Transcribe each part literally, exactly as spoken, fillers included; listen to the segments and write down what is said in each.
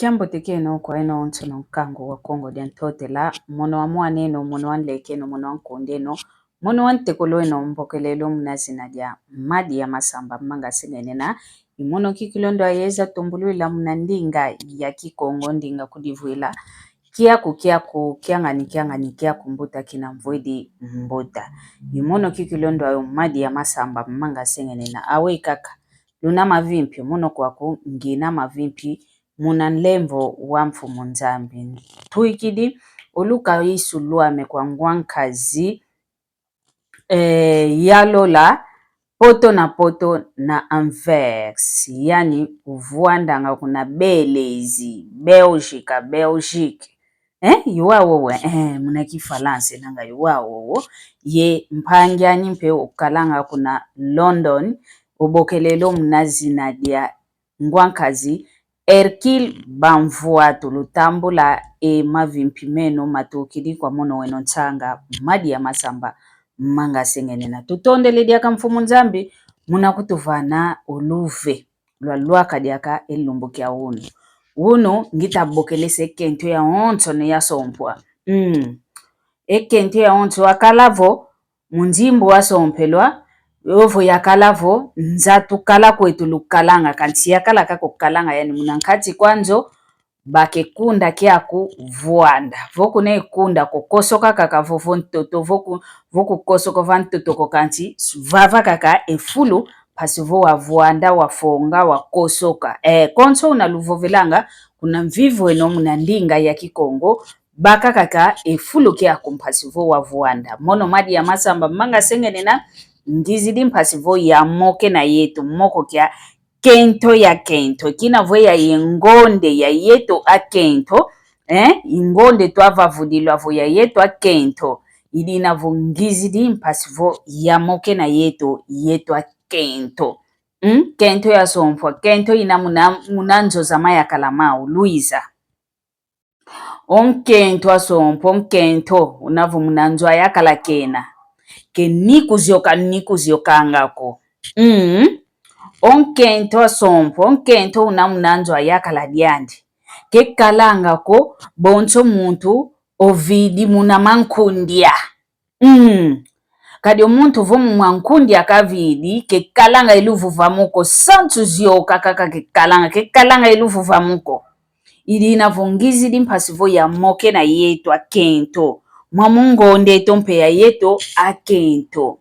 Kiambote kieno kwa eno onsono nkangu wa Kongo dia Ntotela, mono wa mwan'eno, mono wa nlek'eno, mono wa nkund'eno, mono wa ntekol'eno, mbokelelo muna zina dia Madi ya Masamba Manga Sengenena, i mono kikilondo ayeza tumbulwila muna ndinga ya Kikongo, ndinga kudivwila, kiaku, kiaku, kiangani, kiangani, kiaku, mbuta kina mvwidi mbuta. I mono kikilondo ayo Madi ya Masamba Manga Sengenena, awe kaka. Luna mavimpi, mono kwaku ngina mavimpi, muna nlemvo wa Mfumu Nzambi. Ntwikidi, oluka isu lwame kwa ngwa nkazi, eh, yalola, poto na poto na Anvers, yani uvwandanga kuna Belezi, Belgica, Belgique. Eh, i wau owe, eh, muna Kifalansa nanga i wau owo. Ye mpangi ani mpe ukalanga kuna London, ubokelelo muna zina dia ngwa nkazi Hercule Bamvwatu. Lutambula e mavimpi meno matukidi kwa mono weno nsanga Madi ya Masamba Manga Sengenena. Tutondele diaka Mfumu Nzambi muna kutuvana oluve lwa lwaka diaka e lumbu kia unu. Unu ngita bokelesa e kento ya onsono ya sompwa. Mm. E kento ya onsono akala vo mu nzimbu wa sompelwa, yovo yakala vo nza tukala kwetu lukalanga, kansi yakala kaka ukalanga, yani muna nkati kwa nzo, baka e kunda kiaku vwanda. Vo kuna e kunda ko, kosoka kaka vo, vo ntoto, vo ku-, vo kukosoka va ntoto ko, kansi vava kaka e fulu, mpasi vo wavwanda, wafonga, wakosoka. Eh, konso una luvovelanga, kuna mvivu eno muna ndinga ya Kikongo, baka kaka e fulu kiaku mpasi vo wavwanda. Mono Madi ya Masamba Manga Sengenena, ngizidi mpasi vo yamoke na yeto, moko kia kento ya kento. Kina vo ya ye ngonde ya yeto akento, eh? I ngonde twavavudilwa vo ya yeto akento. I dina vo ngizidi mpasi vo yamoke na yeto, yeto akento. Mm? Kento ya sompwa, kento ina muna, muna nzo za mayakala mau, Luiza. O nkento a sompwa, o nkento una vo muna nzo ayakala kena. Ke ni kuzioka, ni kuziokanga ko. Mm. O nkento a sompwa, o nkento una muna nzo ayakala diandi. Ke kalanga ko bonso muntu ovidi muna mankundia. Mm. Kadi o muntu vo mu mankundia kavidi, ke kalanga e luvuvamu ko, sansu zioka kaka ke kalanga, ke kalanga e luvuvamu ko. I dina vo ngizidi mpasi vo yamoke na yeto akento. Mwa mu ngonde eto mpe ya yeto akento.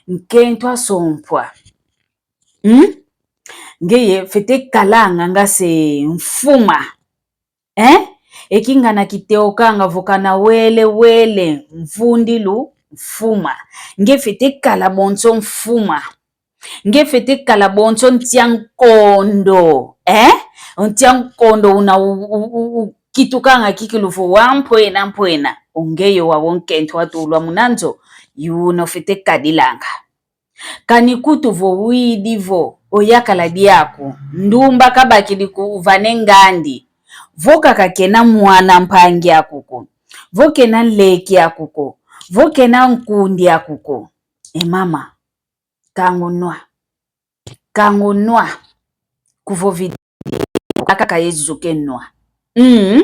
Nkento a sompwa. Mm? Ngeye fwete kalanga nga se mfuma. Eh? E kingana kiteokanga vo kana wele wele mvundilu mfuma. Nge fwete kala bonso mfuma. Nge fwete kala bonso ntia nkondo. Eh? Ntia nkondo una u-, u-, u-, u-, kitukanga kikilu vo wa mpwena mpwena. O ngeye wau o nkento atulwa muna nzo, i una ofwete kadilanga. Kani kutu vo widi vo oyakala diaku, ndumba kabakidi kuvana e ngandi, vo kaka kena mwana mpangi aku ko, vo kena nleki aku ko, vo kena nkundi aku ko. E mama, kangu nwa. Kangu nwa. Kuvovidi kaka Yezu ke nwa. Mm.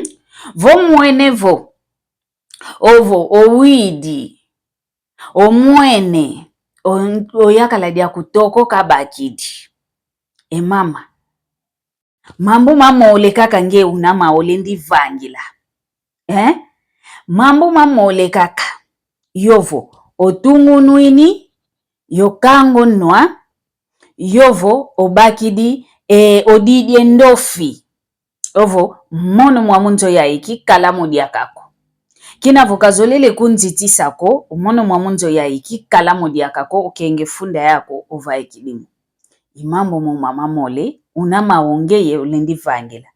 Vo mwene vo ovo owidi, omwene, o-, oyakala diaku toko kabakidi. E mama. Mambu mamole kaka nge una maole ndi vangila. Eh? Mambu mamole kaka. Yovo otungunwini, yo kangu nwa, yovo obakidi, eh, odidi e ndofi. Ovo mono mwa mu nzo yai kikala mo diaka ko. Kina vo kazolele kunzitisa ko, o mono mwa mu nzo yai kikala mo diaka ko, okenge funda yaku, ovaikidi mo. I mambu mo mama mole, una mawo ngeye ulendi vangila.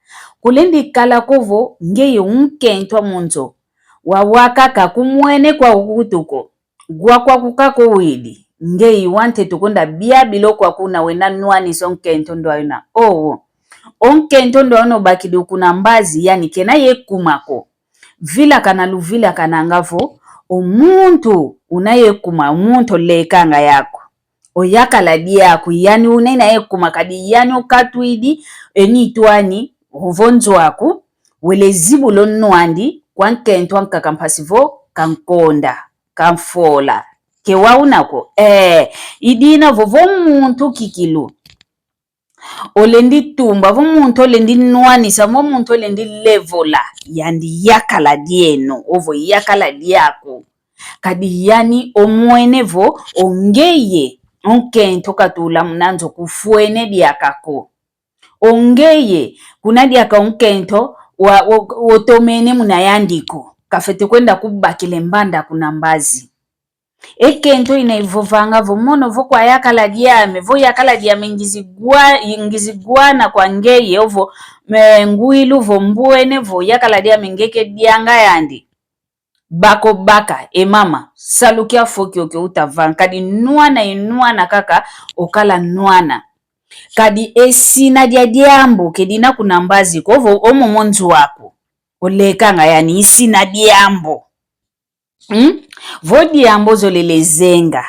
Kulendi kala ko vo ngeye o nkento a mu nzo, wawa kaka kumwene kwaku kutu ko. Gwa kwaku kaka owidi, nge i wantete kunda bia biloko aku una wena nwanisa o nkento ndwayo na owo. O nkento ndwayo una obakidi kuna mbazi, yani kena ye kuma ko. Vilakana luvila kana nga vo, o muntu una ye kuma, o muntu olekanga yaku. Oyakala diaku, yani una ina ye kuma kadi yani okatwidi, e nitu ani, ovo nzo aku, wele zibula o nwa andi kwa nkento ankaka mpasi vo kankonda, kanfola. Ke wauna ko. Eh, i dina vo, vo muntu kikilu olendi tumba, vo muntu olendi nwanisa, vo muntu olendi levola, yandi yakala dieno, ovo yakala diaku. Kadi yani omwene vo, o ngeye, o nkento katula muna nzo kufwene diaka ko. O ngeye, kuna diaka o nkento wa, wa, otomene muna yandi ko. Kafwete kwenda kubakila e mbanda kuna mbazi. E nkento ina ivovanga vo mono vo kwa yakala diame, vo yakala diame ngizi gwa-, ngizi gwana kwa ngeye, ovo, me, ngwilu vo mbwene vo yakala diame nge ke dianga yandi. Bako baka, e mama, salu kiafo kiokio utavanga, kadi nwana i nwana kaka, okala nwana. Kadi e sina dia diambu ke dina kuna mbazi ko, ovo o momo nzo aku. Olekanga yani i sina diambu. Hmm? Vo diambu ozolele zenga,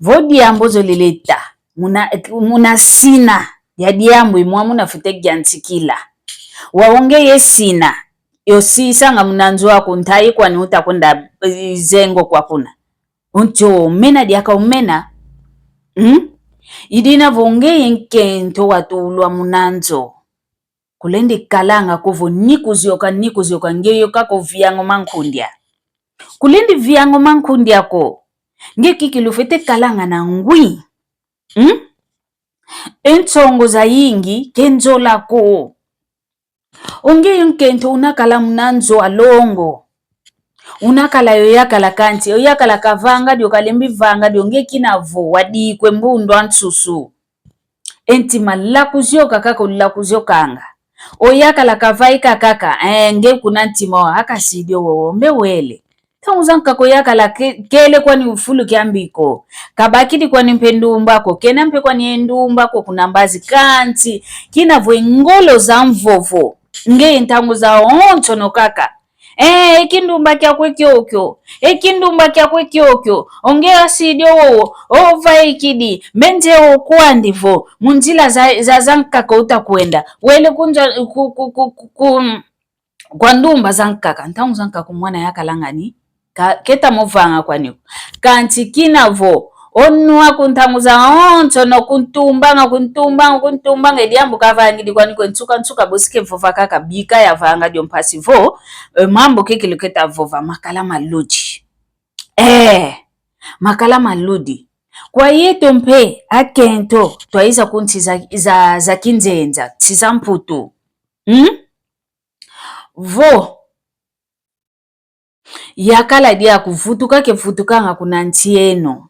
vo diambu ozolele ta, muna, muna sina dia diambu i mwamuna fwete yantikila. Wau ngeye sina, yo sisanga muna nzo aku ntayi kwani utakwenda, eh, zengo kwa kuna. Onti omena diaka omena. Hmm? I dina vo ngeye nkento watulwa muna nzo. Kulendi kalanga ko vo ni kuzioka, ni kuzioka, nge yoka ko vianga o mankundia. Kulendi vianga o mankundia ko. Nge kikilu fwete kalanga na ngwi. Hmm? E nsongo zayingi ke nzola ko. O ngeye nkento unakala muna nzo a longo. Unakala yo yakala kanti, o yakala kavanga dio, kalembi vanga dio, nge kina vo, wadikwe mbundu a nsusu. E ntima la kuzioka kaka ula kuziokanga. O yakala kavaika kaka, eh, nge kuna ntima wa, a kasidi o wowo, mbe wele. Ntangu zankaka o yakala ke-, kele kwani fulu kiambi ko. Kabakidi kwani mpe ndumba ko, kena mpe kwani e ndumba ko kuna mbazi kanti. Kina vo e ngolo za mvovo. Nge ntangu zawonsono kaka. Eh, e kindumba kiakwe kiokio. E kindumba kiakwe kiokio. O nge asidi o wowo, ovaikidi, mbe nze o kwandi vo, mu nzila za, za, zankaka utakwenda. Wele kunza, ku, ku, ku, ku, ku, kwa ndumba zankaka, ntangu zankaka o mwana yakalanga ni, ka, keta mo vanga kwani ko. Kanti kina vo, o nwa ku ntangu zawonsono kuntumbanga, kuntumbanga, kuntumbanga, e diambu kavangidi kwani ko, nsuka, nsuka, bosi ke vova kaka bika yavanga dio mpasi vo, eh, mambu kikilu keta vova, makala maludi. Eh, makala maludi. Kwa yeto mpe, akento, twaiza ku nsi za, za, za kinzenza, nsi za Mputu. Hmm? Vo yakala diaku vutuka ke vutukanga kuna nsi eno.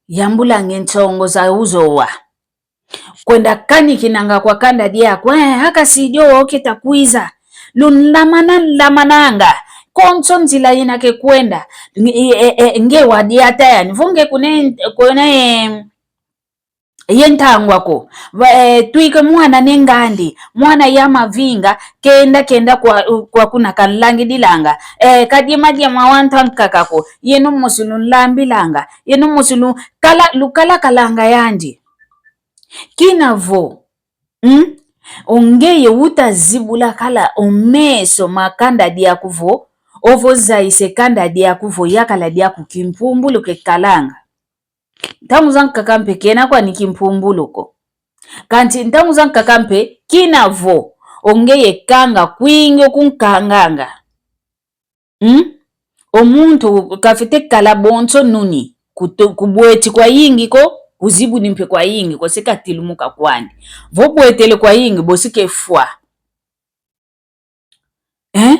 Yambulanga e nsongo za uzowa. Kwenda kanikinanga kwa kanda diaku, eh, a kasidi o wowo keta kwiza. Lunlamana, nlamananga. Konso nzila ina ke kwenda. Nge, e, e, e, nge wadiata yani. Vo nge kune, kune, eh, ye ntangwa ko. Va, eh, twika mwana ne ngandi, mwana ya mavinga, kenda, kenda kwa, kwa kuna kanlangidilanga. Eh, kadiema, diema wantu ankaka ko. Yeno mosi lunlambilanga. Yeno mosi lu-, kala, lukalakalanga yandi. Kina vo, hmm? O ngeye utazibula kala o meso ma kanda diaku vo, ovo zaise kanda diaku vo, yakala diaku kimpumbulu kekalanga. Ntangu zankaka mpe kena kwani kimpumbulu ko. Kanti ntangu zankaka mpe kina vo, o ngeye kanga kwingi okunkanganga. Hmm? O muntu kafwete kala bonso nuni, kutu-, kubweti kwayingi ko, kuzibuni mpe kwayingi ko, se katilumuka kwandi. Vo bwetele kwayingi, bosi kefwa. Eh?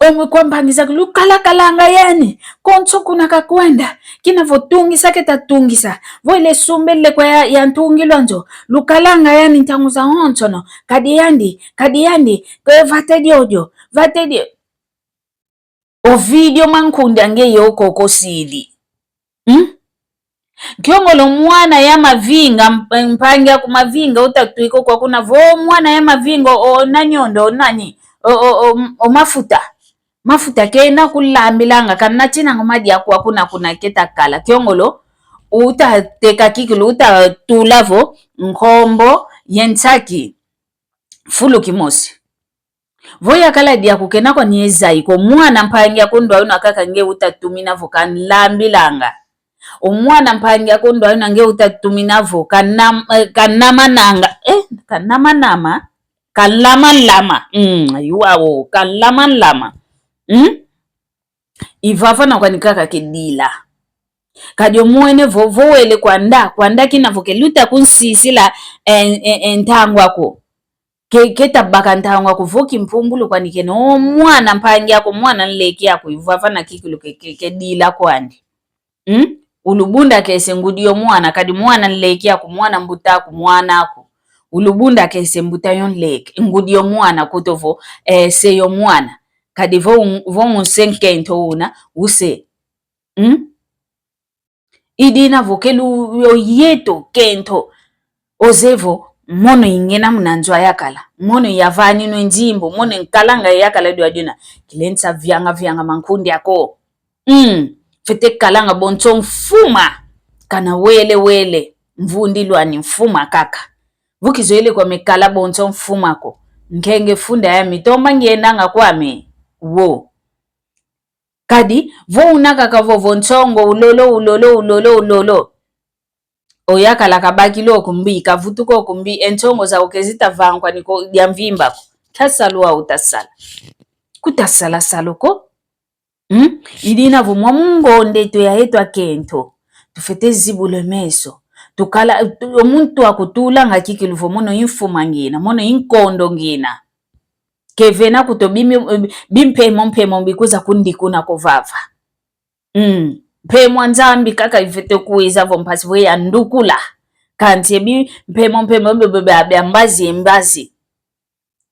Omwe kwa mpangi zake lukalakalanga yani, konso kuna kakwenda, kina vo tungisa keta tungisa, vo ile sumbele kwa ya, ya ntungilwa nzo, lukalanga yani ntangu zawonsono, kadi yandi, kadi yandi, kwe vate diodio, vate dio. Ovidio mankundi ange yo koko sidi. Hmm? Kiongolo mwana ya mavinga, mp-, mpangi aku mavinga, utatwiko kwa kuna vo mwana ya mavinga, o nanyondo, o nani, o, o, o, o mafuta. Mafuta kena kulambilanga, kana tinanga madi aku akuna kuna keta kala. Kiongolo, utateka kikilu, utatula vo, nkombo, ye nsaki. fulu kimosi. Vo yakala diaku kena kwani Esaïe ko, mwana mpangi aku ndwauna kaka nge utatumina vo kanlambilanga. O mwana mpangi aku ndwauna nge utatumina vo kanam-, eh, kanamananga. Eh, kanamanama. Kanlamanlama. Mm, yuwa wo, kanlamanlama. Mm? I vavana kwani kaka kedila. Kadi omwene vo, vo wele kwanda, kwanda kina vo keluta kunsisila en, en, en ntangu aku. Ke, keta baka ntangu aku vo kimpumbulu kwani kena, o mwana mpangi aku, mwana nleki aku, i vavana kikilu ke, ke, kedila kwandi. Mm? Ulubunda kese ngudi yo mwana, kadi mwana nleki aku, mwana mbuta aku, mwana aku. Ulubunda kese mbuta yo nleki, ngudi yo mwana kuto vo, eh, se yo mwana. Kadi vo un-, vo unse nkento una, use. Mm? I dina vo kelu yo yeto kento. Oze vo, mono ingena muna nzo a yakala. Mono yavaninwe nzimbu, mono nkalanga yakala dwadina. Kilensa vianga vianga mankundi ako. Mm. Fete kalanga bonso mfuma. Kana wele wele. Mvundilwani mfuma kaka. Vo kizoele kwame kala bonso mfuma ko. Nkenge funda yami tomba ngiendanga kwame. Wo. Kadi, vo una kaka vovo nsongo, ulolo, ulolo, ulolo, ulolo. Oyakala kabakila oku mbi, kavutuka oku mbi, e nsongo zau kezita vankwani ko dia mvimba ko. Nta salu wau utasala. Kutasala salu ko. Hmm? I dina vo mwa mungonda eto ya eto akento. Tufwete zibula e meso. Tukala, tu-, o muntu akutulanga kikilu vo mono i mfuma ngina, mono i nkondo ngina. Ke vena kuto bimi-, bimpemo mpemo bikwiza kundikuna ko vava. Mm. Mpemo a Nzambi kaka ifwete kwiza vo mpasi vo yandukula. Kansi ebi mpemo mpemo bia, bia, bia mbazi e mbazi.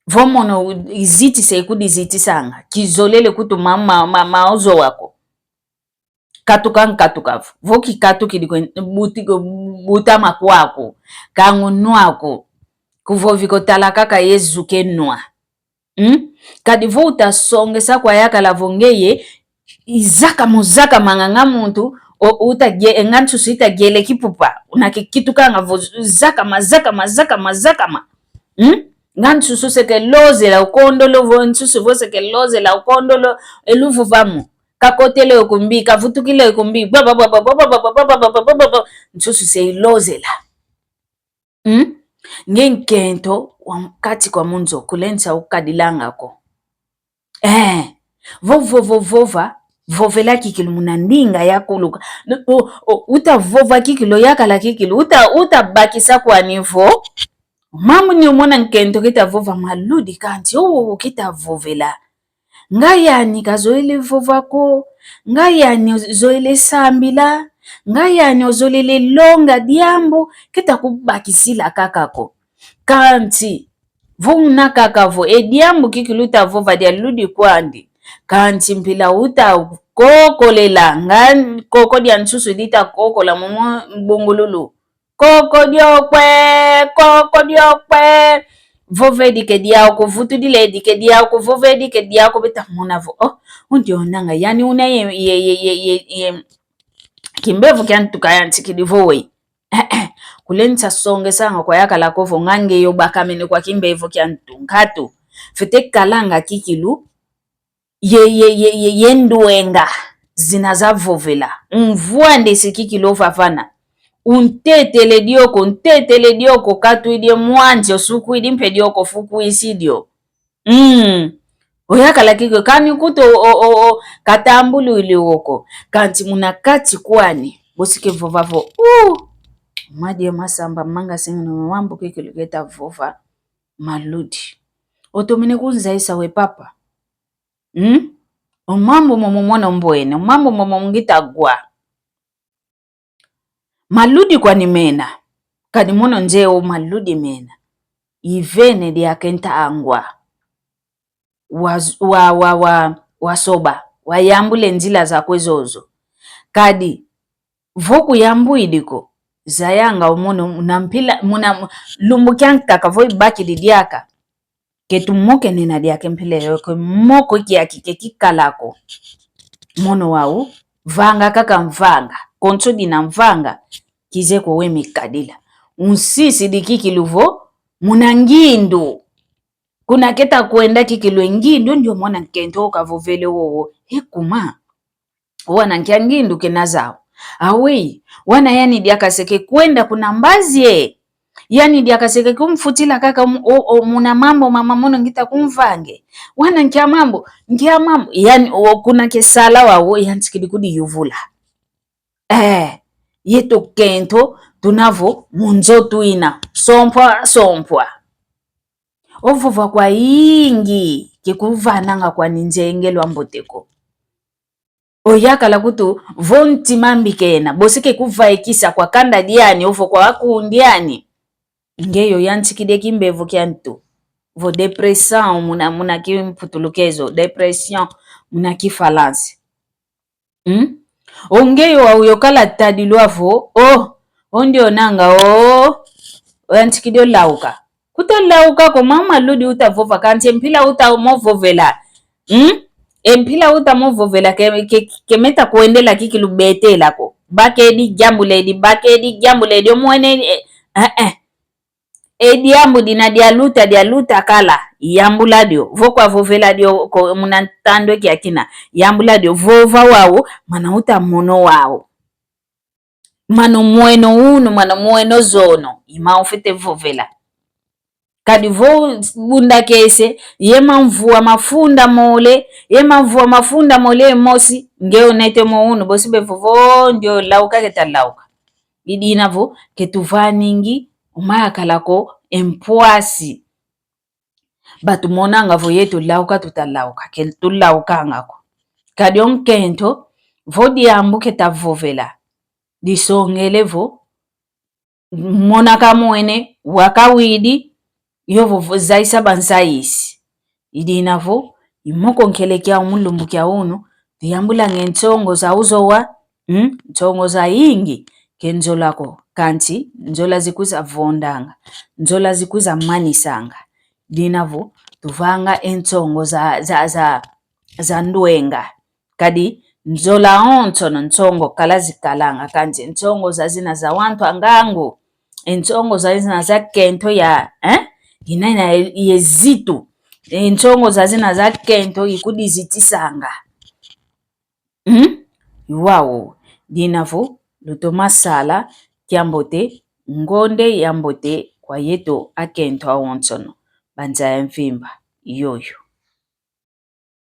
Vo mono izitisa ikudizitisanga. Kizolele kutuma ma, ma, ma, maozo wako. Katuka nkatuka vo. Vo kikatukidi kwe buti-, buta makwa aku, kangu nwa aku. Kuvovi ko tala kaka Yezu ke nwa. Hmm? Kadi vo utasongesa kwa yakala vo ngeye, izakama, uzakamanga nga muntu, o, uta ye-, nga nsusu ita yele kipupa, una kikitukanga vo zakama, zakama, zakama, zakama. Hmm? Nga nsusu se kelozela ukondolo vo, nsusu vo se kelozela ukondolo, e luvu vamu. Kakotele oku mbi, kavutukile oku mbi, bwa, bwa, bwa. Nsusu se ilozela. Hmm? Nge nkento wa kati kwa mu nzo, kulensa ukadilanga ko. Eh, vo, vo, vo, vova, vovela kikilu muna ndinga ya kuluka. No, o, o, uta vova kikilu, yakala kikilu, uta, uta bakisa kwani vo. Mamu ni umona nkento kita vova maludi kanti, o, o, kita vovela. Nga yani kazoele vova ko, nga yani ozoele sambila, nga yani ozolele longa diambu, kita kubakisila kaka ko. Kanti, vo una kaka vo, e diambu kikilu uta vova dia ludi kwandi. Kanti mpila uta kokolela, nga koko dia nsusu dita kokola momo bungululu. Koko diokwe, koko diokwe. Vova edike diau ko, vutudila edike diau ko, vova edike diau ko, beta mona vo. Oh, undi onanga, yani una ye, ye, ye, ye, ye, ye. Kimbevo kia ntu kayantikidi vo we. Kulensa songesanga kwa yakala ko vo nga nge yo bakamene kwa kimbevo kia ntu nkatu. Fwete kalanga kikilu. Ye, ye, ye, ye, ye ndwenga zina zavovela. Umvwandisi kikilu ovavana. Untetele dioko, untetele dioko, katwidi e mwanzi osukwidi mpe dioko ofukwisi dio. Mm. Oyakala kikilu, kani kuto o, o, o, katambulwili oko. Kanti muna kati kwani, bosi kevova vo, uh! Madi e masamba, manga singino, mambu kikilu keta vova, maludi. Otomene kunzaisa we papa. Hmm? O mambu momo mono mbwene, o mambu momo ngita gwa. Maludi kwani mena, kadi mono nze o maludi mena. Ivene diake ntangwa. Wa, wa, wa, wa, wasoba, wayambule nzila zakwe zozo. Kadi, vo kuyambwidi ko, zayanga o mono, muna mpila, muna lumbu kiankaka vo ibakidi diaka. Ke tumokenena diaka mpila yoyo ko, moko kiaki ke kikala ko. Mono wau, vanga kaka mvanga, konso dina mvanga, kize ko we mikadila. Unsisidi kikilu vo, muna ngindu. Kuna keta kwenda kikilu e ngindu ndio mona nkento kavovele wowo. Ekuma. Wana nkia ngindu kena zau. Aweyi, wana yani diaka se kekwenda kuna mbazi e. Yani diaka se kekumfutila kaka mu-, o, o, muna mambu mama mono ngita kumvange. Wana nkia mambu, nkia mambu. Yani o kuna kesala wau, yantikidi kudiyuvula. Eh, yeto kento, tuna vo, mu nzo twina. Sompwa, sompwa. Ovova kwayingi, kekuvananga kwani nzengelu ambote ko. Oyakala kutu vo ntima mbi kena, bosi kekuvaikisa kwa kanda diani, ovo kwa akundi ani. Ngeyo yantikidi e kimbevo kia ntu. Vo dépression muna, muna kimputulukezo, dépression muna kifalansa. Hmm? O ngeyo wau yo kala tadilwa vo, o, o ndionanga, o, oyantikidi olauka. Kuta lauka ko, mama ludi uta vova kansi e mpila uta mo vovela. Hmm? E mpila uta mo vovela ke, ke, ke meta kwendela kikilu betela ko. Bakedi diambu ledi, bakedi diambu ledi, omwene, eh, eh, eh. E diambu dina dialuta, dialuta kala, yambula dio. Vo kwa vovela dio ko muna ntandwe kiakina, yambula dio, vova wau, mana uta mono wau. Mano mweno unu, mano mweno zono, i mau fwete vovela. Kadi vo bundakese, ye mamvua mafunda mole, ye mamvua mafunda mole mosi, nge onete mo unu, bosi bevovo ndio lauka keta lauka. I dina vo, ketuvaningi, o mayakala ko, e mpwasi. Batumonanga vo yetu lauka tuta lauka, ketulaukanga ko. Kadi o nkento, vo diambu keta vovela. Disongele vo, mona kamwene, wakawidi, yovo vo zaisa banzaisi. I dina vo, i moko nkele kia mu lumbu kia unu, tuyambulanga e nsongo za uzowa, mm, nsongo zayingi, ke nzola ko, kansi, nzola zikwiza vondanga, nzola zikwiza manisanga. Dina vo, tuvanga e nsongo za, za, za, za ndwenga. Kadi nzola onsono nsongo kala zikalanga, kansi nsongo zazina za wantu a ngangu, e nsongo zazina za kento ya, eh? Ina ina ye zitu. E nsongo zazina za kento ikudizitisanga. Hmm? Wau, dina vo, lutoma sala kiambote, ngonde yambote kwa yeto akento awonsono, banza ya mvimba, yoyo.